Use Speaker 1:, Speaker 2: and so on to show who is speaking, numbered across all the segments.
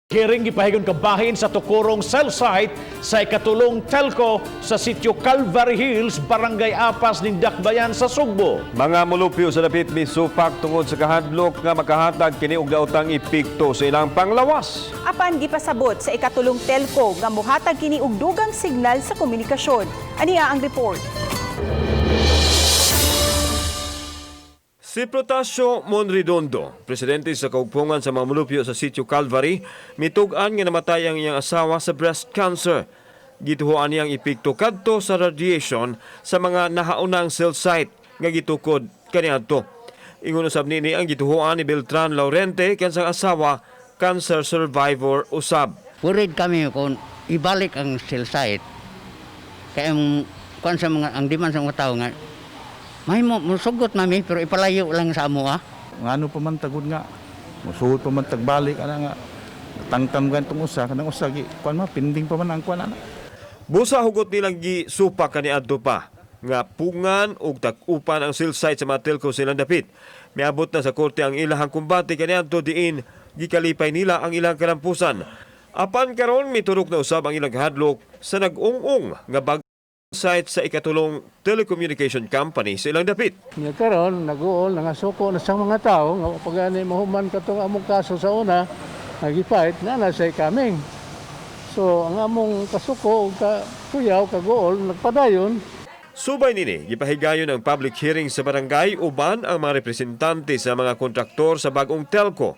Speaker 1: Hearing gipahigon kabahin sa tukurong cell site sa ikatulong telco sa sitio Calvary Hills, Barangay Apas, ning Dakbayan sa Sugbo.
Speaker 2: Mga mulupyo sa dapit misupak tungod sa kahadlok nga makahatag kini og daotang epekto sa ilang panglawas.
Speaker 3: Apan gipasabot sa ikatulong telco nga mohatag kini og dugang signal sa komunikasyon. Ania ang report.
Speaker 2: Si Protasio Monredondo, presidente sa kaugpongan sa mga mulupyo sa sitio Calvary, mitug-an nga namatay ang iyang asawa sa breast cancer. Gituhoan niyang epekto kadto sa radiation sa mga nahaunang cell site nga gitukod kaniadto. Ingon usab nini ang gituhoan ni Beltran Laurente kansang asawa, cancer survivor usab.
Speaker 4: Worried kami kung ibalik ang cell site. Kaya ang kuan sa mga ang demand sa mga tao nga may mo musugot mami pero ipalayo lang sa amo ah.
Speaker 5: Ngano pa man tagud nga musuhod pa man tagbalik ana nga tangtam gantong usa kanang usa gi kuan ma pinding pa man ang kuan ana.
Speaker 2: Busa hugot nilang gisupa kaniadto pa nga pungan og tag-upan ang cell site sa mga telco silang dapit. Miabot na sa korte ang ilahang kumbate kaniadto diin gikalipay nila ang ilang kalampusan. Apan karon miturok na usab ang ilang kahadlok sa nag-ung-ung nga bag site sa ikatulong telecommunication company sa ilang dapit.
Speaker 6: Nya karon nag-uol nangasuko na sa mga tao nga pag ani mahuman katong among kaso sa una nag-fight na na say coming. So ang among kasuko ug ka kuyaw kaguol nagpadayon.
Speaker 2: Subay nini, gipahigayon ang public hearing sa barangay uban ang mga representante sa mga kontraktor sa bagong telco.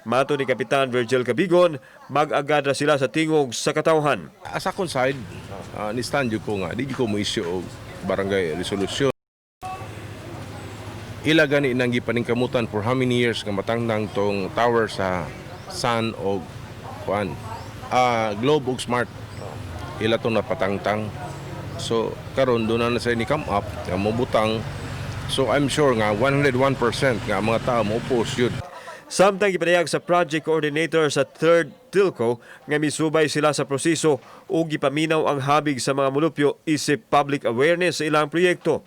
Speaker 2: Mato ni Kapitan Virgil Cabigon, mag-agad ra sila sa tingog sa katawhan.
Speaker 7: Sa akong side, ni stand jud ko nga, di jud ko mo issue og barangay resolution. Ila gani nang gipaningkamutan for how many years nga matangtang tong tower sa Sun og kuan. Globe og Smart. Ila tong napatangtang. So karon doon na sa ni come up nga mobutang. So I'm sure nga 101% nga ang mga tao mo oppose yun.
Speaker 2: Samtang gipadayag sa project coordinator sa Third Telco nga misubay sila sa proseso ug gipaminaw ang habig sa mga mulupyo isip public awareness sa ilang proyekto.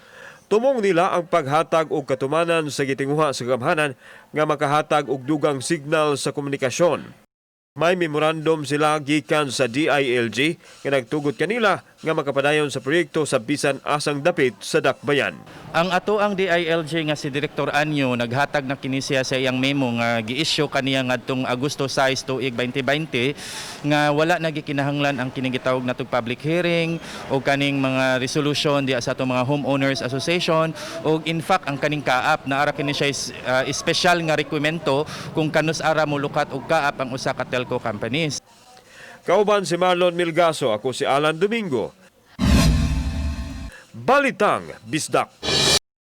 Speaker 2: Tumong nila ang paghatag og katumanan sa gitinguha sa gamhanan nga makahatag og dugang signal sa komunikasyon. May memorandum sila gikan sa DILG nga nagtugot kanila nga makapadayon sa proyekto sa bisan asang dapit sa Dakbayan.
Speaker 8: Ang ato ang DILG nga si Director Anyo naghatag na kini siya sa iyang memo nga gi-issue kaniya ngadtong Agosto 6 tuig 2020 nga wala na gikinahanglan ang kining gitawag natog public hearing o kaning mga resolution diya sa atong mga homeowners association o in fact ang kaning CAAP naara kini siya is, espesyal nga rekwimento kung kanus ara molukat og CAAP ang usa ka telco companies.
Speaker 2: Kauban si Marlon Milgaso, ako si Alan Domingo. Balitang Bisdak.